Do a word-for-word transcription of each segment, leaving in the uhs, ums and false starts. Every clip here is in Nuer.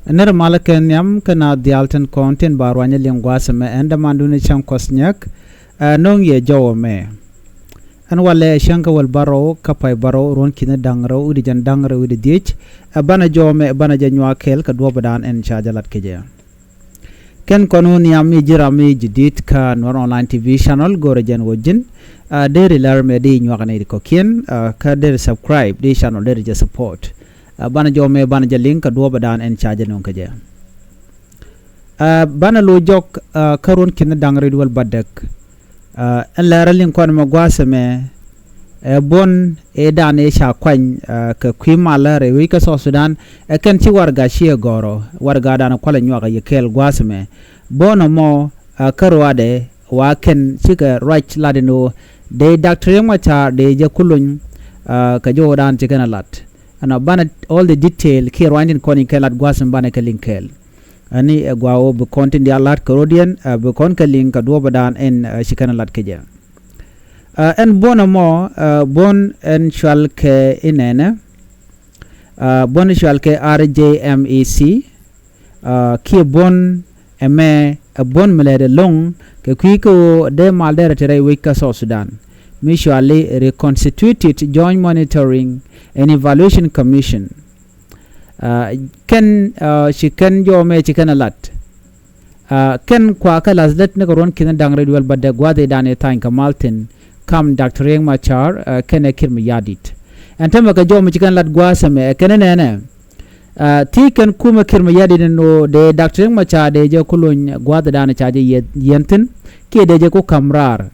Nir malä kɛ nhiam kɛ na dhial tin kɔn tin ba ruany liŋ gua̱a̱th ɛmɛ ɛn dämandun i̱ cäŋ kuɔth nyäk. Ɛ no̱o̱ŋ yɛ jɔwä mɛ. Ɛn walɛ cäŋ kä wäl bärɔw kä pay bärɔw ruɔ̱n ki̱ni da̱ŋ rɛw wi̱cdɛ jiɛn da̱ŋ rɛw wi̱cdɛ dhiec. Ɛ banɛ jɔwä mɛ banɛ jɛ nyuak kɛɛl kɛ duɔ̱ɔ̱p dan ɛn ca jɛ lat kɛ jɛ. Kɛn kɔn wä nhiam i̱ ji̱ ram i̱ ji̱ di̱t kä Nuer Online T V channel go̱rɛ jɛn wä ji̱n. Ɛ deri lär mɛ di nyuak ni di kɔ̱kiɛn, ɛ kä deri subscribe di channel deri jɛ support. Ɛ banɛ jɔwä mɛ banɛ jɛ liŋ kä duɔ̱ɔ̱p dan ɛn ca jɛ nuŋ kɛ jɛ. Ɛ banɛ lo̱c jɔk, ɛ kä ruɔ̱n ki̱ni da̱ŋ rɛw wi̱cdɛ wäl bädäk. Ɛ ɛn lɛr liŋ kɔn mɛ gua̱a̱th ɛmɛ. Ɛ buɔ̱n ëë dan ëë ca kuany, ɛ kɛ kui̱ malä rɛy wec kä South Sudan. Ɛ kɛn ci warɛga ciɛ gɔ̱rä warɛga dan kualɛ nyuak yɛ kɛɛl gua̱a̱th ɛmɛ. Buɔ̱n ɛmɔ, ɛ kä ruaadɛ wa kɛn cikɛ ruac lat in ɣöö dee Doctor Riek Machar dee jɛ ku lony, ɛ kɛ jɔwä dan ci kɛn ɛ lat. Ɛn ɔ banɛ all the detail kiɛ ruany tin kɔn in kɛ lat gua̱a̱th ɛmɛ banɛ kɛ liŋ kɛɛl. Ɛni ɛ gua̱a̱ ɣöö bi kɔn tin diaal la̱t kɛ ro̱diɛn, ɛ bi kɔn kɛ liŋ kɛ duɔ̱ɔ̱p dan ɛn, ɛ ci kɛn ɛ lat kɛ jɛ. Ɛ ɛn buɔ̱n ɛmɔ, ɛ buɔ̱n ɛn cual kɛ inɛnɛ. Ɛ buɔ̱n cual kɛ R J M E C. Ɛ kiɛ buɔ̱n ɛmɛ ɛ buɔ̱n mi lɛɛt ɛlɔ̱ŋ kɛ kui̱ kä ɣöö dee mal dɛrɛ ti rɛy wec kä South Sudan. Mi cuali Reconstituted Joint Monitoring and Evaluation Commission. Ɛ kɛn, ɛ ci kɛn jɔwä mɛ ci kɛn ɛ lat. Ɛ kɛn kua kä la̱th lät ni kɛ ruɔ̱n ki̱ni da̱ŋ rɛw wi̱cdɛ wäl bädäk gua̱a̱th ëë dan ëë tha̱a̱ny kɛ mal thi̱n kam Doctor Riek Machar, ɛ kɛnɛ Kiir Mayardit. Ɛn tämɛ kɛ jɔwä mɛ ci kɛn lat gua̱a̱th ɛmɛ ɛ kɛn inɛnɛ. Ɛ thiec kɛn kumɛ Kiir Mayardit ɛn ɣöö dee Doctor Riek Machar dee jɛ ku lony gua̱a̱th ëë dan ca jɛ yiɛn, yiɛn thi̱n kiɛ dee jɛ ku ka̱m raar.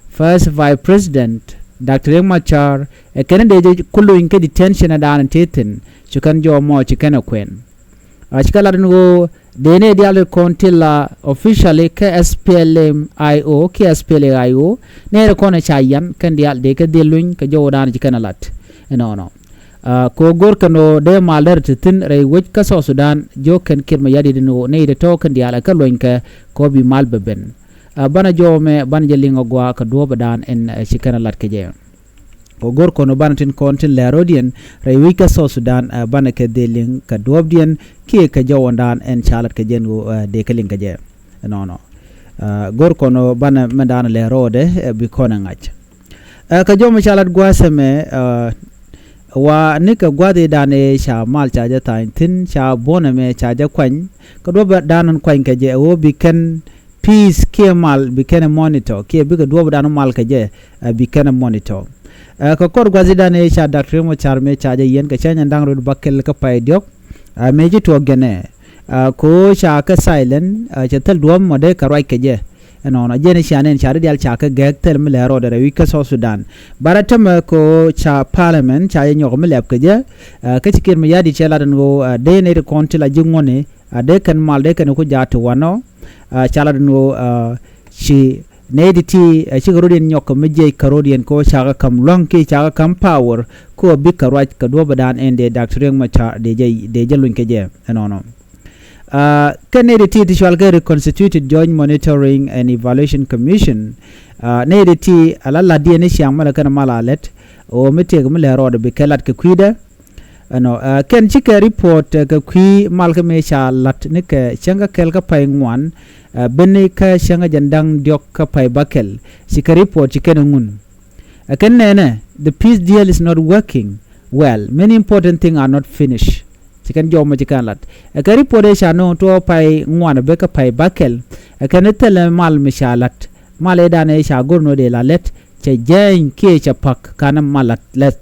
First Vice President Doctor Riek Machar ɛ kɛn dee jɛ ku lony kä detention ɛ dan ti thi̱n ci kɛn jɔwä mɔ ci kɛn ɛ kuɛn. Ɛ ci kɛ lat ɛn ɣöö dee nɛy diaal ti kɔn ti la officially kä S P L M I O kiɛ S P L A I O, nɛy ti kɔn ɛ ca yian kɛn diaal dee kɛ dhil luny kɛ jɔwä dan ci kɛn ɛ lat. Ɛnɔnɔ. Ɛ kɛ ɣöö go̱r kɛn ɣöö dee mal dɛrɛ ti thi̱n rɛy wec kä South Sudan, jiök kɛn Kiir Mayardit ɛn ɣöö nɛy ti tɔ̱ kɛn diaal ɛ kɛ luɔ̱ny kɛ kɛ ɣöö bi mal bɛ ben. Ɛ banɛ jɔwä mɛ banɛ jɛ liŋ ɛ gua̱a̱ kɛ duɔ̱ɔ̱p dan ɛn, ɛ ci kɛn ɛ lat kɛ jɛ. Kɛ go̱r kɔn banɛ tin kɔn tin lɛr ro̱diɛn rɛy wec kä South Sudan, ɛ banɛ kɛ dhil liŋ kɛ duɔ̱ɔ̱pdiɛn kiɛ kɛ jɔwä dan ɛn ca lat kɛ jɛ ɛn ɣöö, ɛ dee kɛ liŋ kɛ jɛ. Ɛnɔnɔ. Ɛ go̱r kɔn banɛ mɛ dan lɛr ro̱dɛ, ɛ bi kɔn ɛ ŋa̱c. Ɛ kɛ jɔwä mɛ ca lat gua̱a̱th ɛmɛ, ɛ wa ni kɛ gua̱a̱th ëë dan ëë ca mal ca jɛ tha̱a̱ny thi̱n ca buɔ̱n ɛmɛ ca jɛ kuany. Kɛ duɔ̱ɔ̱p dan ɛn kuany kɛ jɛ ɛ ɣöö bi kɛn peace kiɛ mal bi kɛn ɛ monitor kiɛ bikɛ duɔ̱ɔ̱p dan mal kɛ jɛ, ɛ bi kɛn ɛ monitor. Ɛ kɛ kɔr gua̱a̱th ëë dan ëë ca Doctor Riek Machar mëë ca jɛ yiɛn kɛ cäŋ ɛn da̱ŋ rɛw bäkɛl kä pay diɔ̱k. Ɛ mëë ci tuɔɔk gɛnɛ. Ɛ kɛ ɣöö ca kɛ silent, ɛ cɛ thil duɔ̱ɔ̱p mɔ dee kɛ ruac kɛ jɛ. Ɛnɔnɔ jɛn i̱ cia nɛn ca ri diaal ca kɛ gɛ̈ɛ̈k thil mi lɛr rɔɔdɛ rɛy wec kä South Sudan. Bärä tämɛ kɛ ɣöö ca parliament ca jɛ nyɔk mi lɛp kɛ jɛ. Ɛ kä ci Kiir Mayardit cɛ lat ɛn ɣöö, ɛ dee nɛy ti kɔn ti la ji̱ ŋuɔ̱ni, ɛ dee kɛn mal dee kɛn ku jaat ti wanɔ. Ɛ ca lat ɛn ɣöö, ɛ ci nɛy ti ti, ɛ cikɛ ro̱diɛn nyɔk kɛ mi jiɛc kɛ ro̱diɛn kɛ ɣöö ca kɛ ka̱m lua̱ŋ kiɛ ca kɛ ka̱m power kɛ ɣöö bikɛ ruac kɛ duɔ̱ɔ̱p dan ɛn dee Doctor Riek Machar dee jɛ, dee jɛ luny kɛ jɛ. Ɛnɔnɔ. Ɛ kɛn nɛy ti ti ti cual kɛ Reconstituted Joint Monitoring and Evaluation Commission. Ɛ nɛy ti ti ala la̱tdiɛn i̱ ciaŋ mɛlɛ kɛn mal a lɛt ɣöö mi tëëk mi lɛr rɔɔdɛ bi kɛ lat kɛ kui̱dɛ. Ɛnɔ, ɛ kɛn cikɛ report, ɛ kɛ kui̱ mal kä mëë ca la̱t ni kɛ cäŋ kä kɛl kä pay ŋuan, ɛ ben ni kä cäŋ kä jɛn da̱ŋ diɔ̱k kä pay bäkɛl. Cikɛ report ci kɛn ɛ ŋun. Ɛ kɛn nɛnɛ, the peace deal is not working well. Many important things are not finished. Ci kɛn jɔw mɔ ci kɛn lat. Ɛ kɛ report ëë ca nööŋ tuɔɔk pay ŋuan ɛ ben kä pay bäkɛl. Ɛ kɛn i̱ thilɛ mal mi ca lat. Mal ëë dan ëë ca go̱r nööŋ dee la lɛt. Cɛ jɛɛny kiɛ cɛ pa̱k ka̱n mal lat lɛt.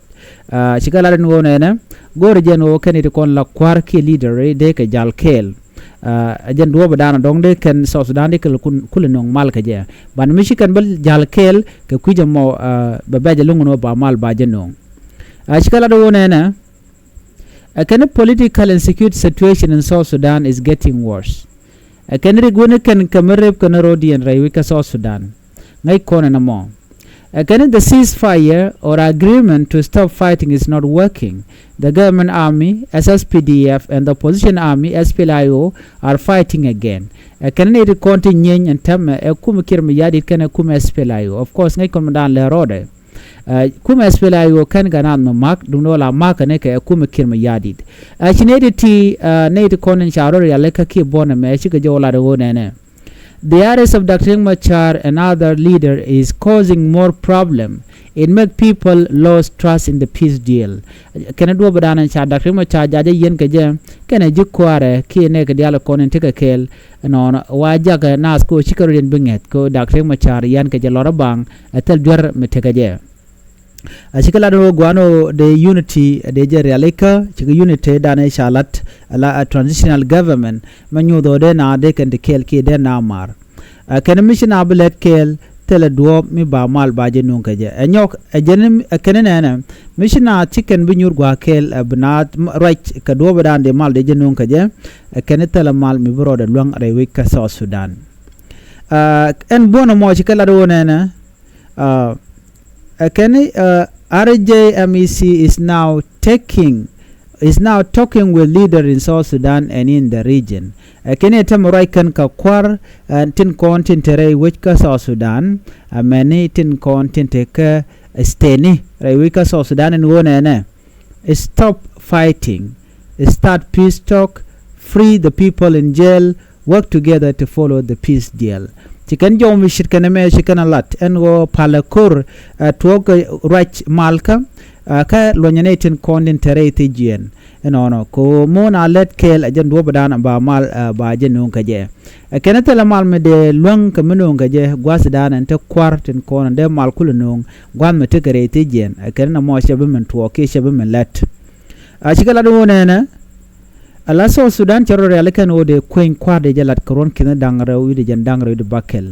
Ɛ ci kɛ lat ɛn ɣöö nɛnɛ. Go̱r jɛn ɣöö kɛn i̱ ti kɔn la kua̱r kiɛ leader i̱ dee kɛ jal kɛɛl. Ɛ jɛn duɔ̱ɔ̱p ɛ dan ɛ dɔ̱ŋ dee kɛn South Sudan dee kɛl kulɛ nööŋ mal kɛ jɛ. Ban mi ci kɛn bä jal kɛɛl kɛ kui̱c ɛmɔ, ɛ bɛ bɛ̈c ɛ luŋ ɛn ɣöö ba mal ba jɛ nööŋ. Ɛ ci kɛ lat ɣöö nɛnɛ. Ɛ kɛn political and security situation in South Sudan is getting worse. Ɛ kɛn rik wen kɛn kɛ mi rep kɛn ro̱diɛn rɛy wec kä South Sudan. Ŋäc kɔn ɛn ɛmɔ. Ɛ kɛn the ceasefire or agreement to stop fighting is not working. The government army, S S P D F, and the opposition army, S P L A I O, are fighting again. Ɛ kɛn ni ri kɔn ti nyieeny ɛn tɛmɛ ɛ kum Kiir Mayardit kɛn ɛ kum S P L A I O. Of course, ŋäc kɔn mi daan lɛ rɔɔdɛ. Ɛ, kumɛ S P L A I O kɛn kɛ naath mi ma̱k, duundɛ ɣöö la ma̱k kɛn kɛ kumɛ Kiir Mayardit. Ɛ, ci nɛy ti ti, ɛ, nɛy ti kɔn in ca rɔ rialikä kiɛ buɔ̱n ɛmɛ, cikɛ jɛ wä lat ɣöö nɛnɛ. The arrest of Doctor Riek Machar and other leader is causing more problem. It make people lose trust in the peace deal. Kɛn duɔ̱ɔ̱p dan in ca Doctor Riek Machar ja̱ jɛ yiɛn kɛ jɛ, kɛnɛ ji̱ kua̱rɛ kiɛ nɛy kɛ diaal kɔn in tekɛ kɛɛl. Ɛnɔnɔ wa jakɛ naath kɛ ɣöö cikɛ rɔ̱diɛn bi ŋɛth kɛ ɣöö Doctor Riek Machar yian kɛ jɛ lɔrä baŋ, ɛ thil duer mi tekɛ jɛ. A cikɛ lat ni wä guan wä dee unity, dee jɛ rialikä, cikɛ unity dan i̱ ca lat, ala a transitional government, mɛ nyuth wä dee na dee kɛn ti kɛɛl kiɛ dee na mar. A kɛn mi ci na bi lɛt kɛɛl, thilɛ duɔ̱ɔ̱p mi ba mal ba jɛ nuŋ kɛ jɛ. Ɛ nyɔk, ɛ jɛn, ɛ kɛn nɛnɛ, mi ci na ci kɛn bi nyuur gua̱a̱ kɛɛl, ɛ bi na ruac kɛ duɔ̱ɔ̱p dan dee mal dee jɛ nuŋ kɛ jɛ, ɛ kɛn thilɛ mal mi bi rɔɔdɛ luäŋ rɛy wec kä South Sudan. A, ɛn buɔ̱n ɛmɔ cikɛ lat wä nɛnɛ, a, Ɛ kɛn i̱, ɛ, R J M E C is now taking, is now talking with leader in South Sudan and in the region. Ɛ kɛn i̱ tɛmɛ ruac kɛn kɛ kua̱r, ɛ, tin kɔn tin te rɛy wec kä South Sudan, ɛ, mɛni tin kɔn tin te kä, ɛ, steni rɛy wec kä South Sudan in ɣöö nɛnɛ. Stop fighting. Start peace talk. Free the people in jail. Work together to follow the peace deal. Ci kɛn jɔw mi cit kɛn ɛmɛ ci kɛn a lat ɛn ɣöö palɛ ko̱r, ɛ, tuɔɔk, ɛ, ruac malkä, ɛ, kä luɔ̱nyɛ nɛy tin kɔn tin te rɛy thiec jiɛn. Ɛnɔnɔ kɛ ɣöö mo̱o̱n a lät kɛɛl ɛ jɛn duɔ̱ɔ̱pdan ba mal, ɛ, ba jɛ nuŋ kɛ jɛ. Ɛ kɛn thilɛ mal mi dee luäŋ kɛ mi nuŋ kɛ jɛ gua̱thdan ɛn te kua̱r tin kɔn ɛn dee mal kulɛ nuŋ gua̱th mi tekɛ rɛy thiec jiɛn. Ɛ kɛn nɔmɔ cɛ bi min tuɔɔk kiɛ cɛ bi min lät. A cikɛ lat wä nɛnɛ, ala South Sudan cɛ rɔ rialikä ɛn ɣöö dee kueny kua̱r dee jɛ lat kɛ ruɔ̱n ki̱n da̱ŋ rɛw wi̱cdɛ jɛn da̱ŋ rɛw wi̱cdɛ bäkɛl.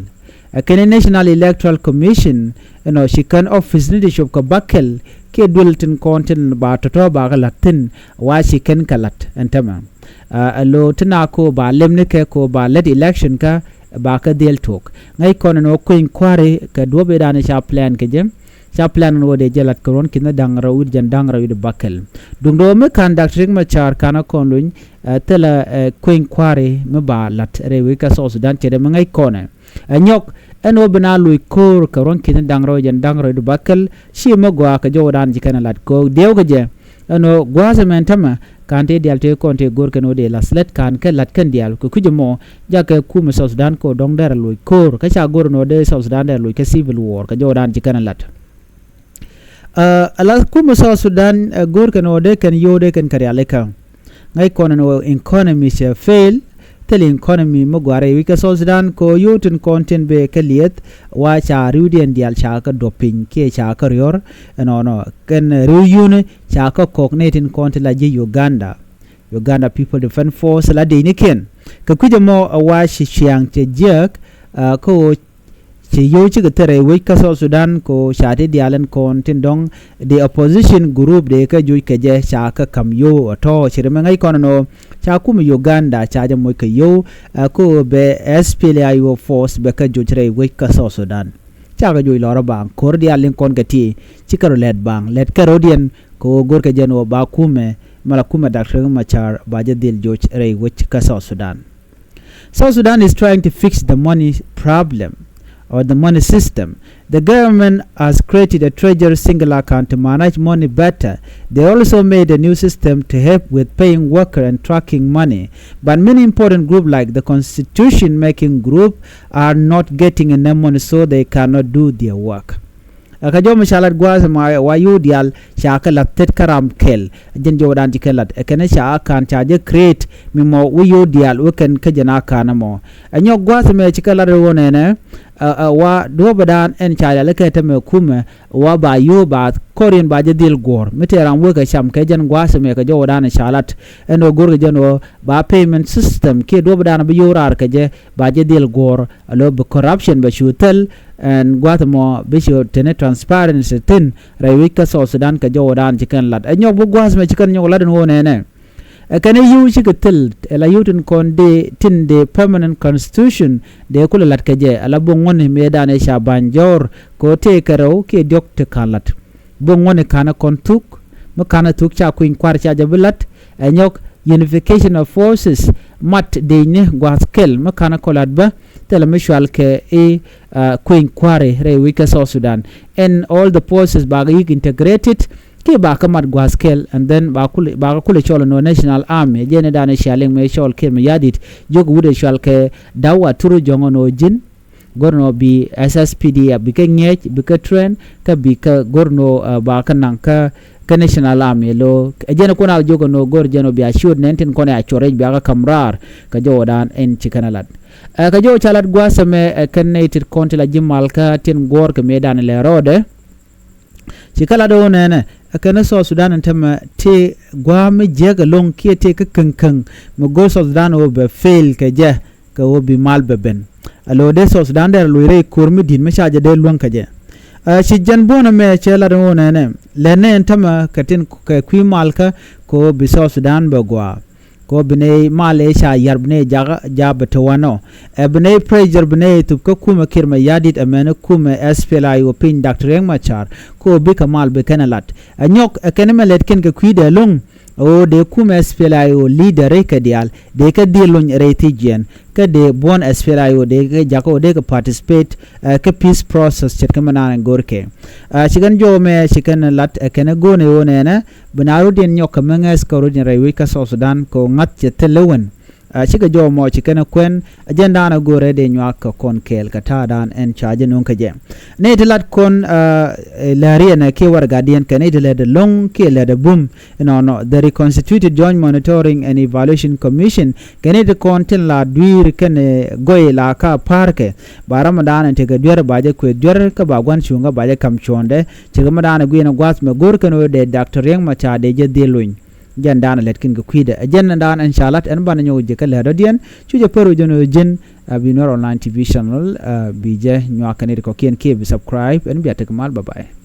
Ɛ kɛn i̱ National Electoral Commission, ɛnɔ ci kɛn office ni ti cop kɛ bäkɛl kiɛ duël tin kɔn tin ba tɔ̱tɔ̱ ba kɛ la̱t thi̱n, wa ci kɛn kɛ la̱t ɛn täämɛ. A, ɛ lo̱ ti na ko ba lɛm ni kɛ ko ba lät election kä ba kɛ dhil tuɔk. Ŋäc kɔn ɛn ɣöö kueny kua̱ri kɛ duɔ̱p i̱ dan i̱ ca plan kɛ jɛ. Ca plan ɛn ɣöö dee jɛ la̱t kɛ ruɔ̱n ki̱n da̱ŋ rɛw wi̱cdɛ jɛn da̱ŋ rɛw wi̱cdɛ bäkɛl. Duundɛ ɣöö mi ka̱n Doctor Riek Machar ka̱n a kɔn luny, ɛ, thilɛ, ɛ, kueny kua̱ri mi ba la̱t rɛy wec kä South Sudan ce̱t ɛmɛ ŋäc kɔn ɛ. Ɛ nyɔk, ɛn ɣöö bi na loc ko̱o̱r kɛ ruɔ̱n ki̱n da̱ŋ rɛw jɛn da̱ŋ rɛw wi̱cdɛ bäkɛl, ci mi gɔaa kɛ jɔwdan ci kɛn ɛ la̱t kɛ ɣöö diɛw kɛ jɛ. Ɛn ɣöö gua̱a̱th ɛmɛn täämɛ, ka̱n tëë diaal tëë kɔn tëë go̱o̱r kɛn ɣöö dee la̱th lät ka̱n kɛ la̱t kɛn diaal, kɛ kui̱c ɛmɔ, jakɛ kumɛ South Sudan kɛ ɣöö dɔ̱ŋ derɛ loc ko̱o̱r, kä ca go̱o̱r ɛn ɣöö dee South Sudan derɛ loc kɛ civil war, kɛ jɔwdan ci kɛn ɛ la̱t. Ɛ, ala kumɛ South Sudan, ɛ, go̱o̱r kɛn ɣöö dee kɛn yio̱w dee kɛn kɛ rialikä. Ŋäc kɔn ɛn ɣöö economy cɛ fail, thil economy mi gɔaa rɛy wec kä South Sudan kɛ ɣöö yio̱w tin kɔn tin bee kä lieth, wa ca ri̱wdiɛn diaal ca kɛ duɔ̱p piny kiɛ ca kɛ riɔ̱r, ɛnɔnɔ kɛn ri̱w yio̱wni ca kɛ kɔk nɛy tin kɔn tin la ji̱ Uganda. Uganda People Defence Force la dec ni kiɛn. Kɛ kui̱c ɛmɔ ɛ wa ci ciaŋ cɛ jiääk, ɛ, kä ɣöö ci yio̱w cikɛ thil rɛy wec kä South Sudan kɛ ɣöö ca ti diaal ɛn kɔn tin dɔ̱ŋ the opposition group dee kä joc kɛ jɛ ca kɛ ka̱m yio̱w ɛ tɔ̱ ci ri mi ŋäc kɔn ɛn ɣöö ca kumɛ Uganda ca jɛ moc kɛ yio̱w, ɛ, kä ɣöö bɛ S P L A I O force bɛ kä joc rɛy wec kä South Sudan. Cakɛ joc lɔrä baŋ ko̱r diaal in kɔn kɛ ti cikɛ rɔ lɛt baŋ lɛt kɛ rɔ̱diɛn kɛ ɣöö go̱rkɛ jɛn ɣöö ba kumɛ mɛ la kumɛ Doctor Riek Machar ba jɛ dhil joc rɛy wec kä South Sudan. South Sudan is trying to fix the money problem or the money system. The government has created a treasury single account to manage money better. They also made a new system to help with paying worker and tracking money. But many important groups like the constitution making group are not getting enough money, so they cannot do their work. Ɛ kɛ jɔw mi ca lat gua̱a̱th ɛmɔ wa yio̱w diaal ca kɛ la̱th tet kä ram kɛl. Jɛn jɔwdan ci kɛ la̱t ɛ kɛn ca ka̱n ca jɛ create mi mɔ wä yio̱w diaal wä kɛn kä jɛn a ka̱n ɛmɔ. Ɛ nyɔk gua̱a̱th ɛmɛ ci kɛ la̱t ɛ wä nɛnɛ, ɛ, ɛ, wa duɔ̱ɔ̱pdan ɛn ca rialikä täämɛ kumɛ wa ba yio̱w ba kɔriɛn ba jɛ dhil guɔ̱ɔ̱r mi tëë ram wekɛ cam kɛ jɛn gua̱a̱th ɛmɛ kɛ jɔwdan ca lat. Ɛn ɣöö go̱rkɛ jɛn ɣöö ba payment system kiɛ duɔ̱ɔ̱pdan bi yio̱w raar kɛ jɛ ba jɛ dhil guɔ̱ɔ̱r. Alo bi corruption bɛ cu thil ɛn gua̱th mɔ bi cu teni transparency thi̱n rɛy wec kä South Sudan kɛ jɔwdan ci kɛn lat. Ɛ nyɔk bi gua̱th mɛ ci kɛn nyɔk lat ɛn ɣöö nɛnɛ. Ɛ kɛn ɛ yio̱w cikɛ thil ɛ la yio̱w tin kɔn dee tin dee permanent constitution dee kulɛ lat kɛ jɛ ɛ la bi ŋuɔ̱ni mëëdan ɛ ca ba̱ny jɔɔr kɛ ɣöö tëë kɛ rɛw kiɛ diɔ̱k ti ka̱n lat. Bi ŋuɔ̱ni ka̱n ɛ kɔn thuk mi ka̱n ɛ thuk ca kui̱ny kua̱r ca jɛ bi lat. Ɛ nyɔk unification of forces mat dëëcni gua̱th kɛl mi ka̱n ɛ kɔn lat bä. thilɛ mi cual kɛ i̱ kueny kua̱ri rɛy wec kä South Sudan. And all the forces bakɛ yi̱k integrated kiɛ bakɛ mat gua̱a̱th kɛl, and then bakɛ kulɛ cɔl nɔ National Army. Jɛn ɛ danɛ cia liŋ mëë cɔl Kiir Mayardit jiök wut ɛ cual kɛ da̱w a tur jɔ̱ŋ ɛn ɣöö ji̱n go̱r nɔ bi S S P D F bikɛ ŋi̱eec, bikɛ train, kä bikɛ go̱r nɔ bakɛ naŋ kä kä National Army lo. Ɛ jɛn ɛ kun a jiök ɛn ɣöö go̱r jɛn ɔ bia ciöt nɛn tin kɔn ɛ a cuɔr rɛc bia kä ka̱m raar. Kɛ jɔwdan ɛn ci kɛn ɛ lat. Ɛ kɛ jɔw ca lat gua̱a̱th ɛmɛ ɛ kɛn nɛy tit kɔn ti la ji̱ mal kä tin guɔ̱ɔ̱r kɛ mëëdan lɛ rɔɔdɛ. Ci kä lat ɣöö nɛnɛ ɛ kɛn South Sudan ɛn tämɛ ti gua̱a̱ mi jiäk ɛlɔ̱ŋ kiɛ ti kä käŋkäŋ mi go̱o̱r South Sudan ɣöö bɛ fail kɛ jɛ kɛ ɣöö bi mal bɛ ben. Ɛ lo̱o̱ dee South Sudan dee rɛ loc rɛy ko̱r mi di̱t mi ca jɛ dee luäŋ kɛ jɛ. Ɛ ci jɛn buɔ̱n ɛmɛ cɛ lat ɣöö nɛnɛ lɛ nɛn tämɛ kɛ tin kɛ kui̱ mal kä kɛ ɣöö bi South Sudan bɛ gua̱a̱. Kɛ ɣöö bi nɛy mal ëë ca yar bi nɛy jakä ja̱ bɛ te wanɔ. Ɛ bi nɛy pressure bi nɛy thop kä kumɛ Kiir Mayardit ɛmɛn kumɛ S P L A I O piny Doctor Riek Machar kɛ ɣöö bikɛ mal bi kɛn ɛ lat. Ɛ nyɔk ɛ kɛn mɛ lɛt kɛn kɛ kui̱dɛ lo̱ŋ. Ɣöö dee kumɛ S P L A I O leader kɛ diaal dee kɛ dhil luny rɛy thiec jiɛn. Kä dee buɔ̱n S P L A I O dee kɛ jakä ɣöö dee kɛ participate ɛ kä peace process ce̱tkɛ mɛ naan go̱rkɛ. Ɛ ci kɛn jɔw mɛ ci kɛn lat ɛ kɛn go̱o̱nɛ ɣöö nɛnɛ bi na rut yɛn nyɔk kɛ mi ŋäth kä rut yɛn rɛy wec kä South Sudan kɛ ɣöö ŋa̱th cɛ thil lewän. Ɛ cikɛ jɔw mɔ ci kɛn kuɛn ɛ jɛn daanɛ go̱o̱rɛ dee nyuak kɛ kɔn kɛɛl kɛ ta̱a̱dan ɛn ca jɛ nuŋ kɛ jɛ. Nɛy ti lat kɔn ɛ lääriɛn ɛ kiɛ warɛgadiɛn kɛ nɛy ti lät ɛ lo̱ŋ kiɛ lät ɛ bum. Inɔnɔ the reconstituted Joint Monitoring and Evaluation Commission kɛ nɛy ti kɔn tin la dui̱i̱r kɛnɛ gɔy la ka pa̱a̱rkɛ. Ba ram dan in tekɛ duer ba jɛ kueth duer kä ba gua̱n cuŋä ba jɛ ka̱m cuɔ̱ndɛ. Cikɛ mi dan in gui̱n in gua̱th mɛ go̱r kɛn ɣöö dee Doctor Riek Machar dee jɛ dhil luny. Jɛn dan in lät kin kɛ kui̱dɛ ɛ jɛn in dan in ca lat ɛn banɛ nyɔk ji̱ kä lät dɔ̱diɛn cu jɛ pär wi̱c jɛn ɣöö ji̱n a bi Nuer Online T V channel. Bi jɛ nyuak kɛn in kɔ̱kiɛn kiɛ bi subscribe ɛn bia tek mal. Bye bye.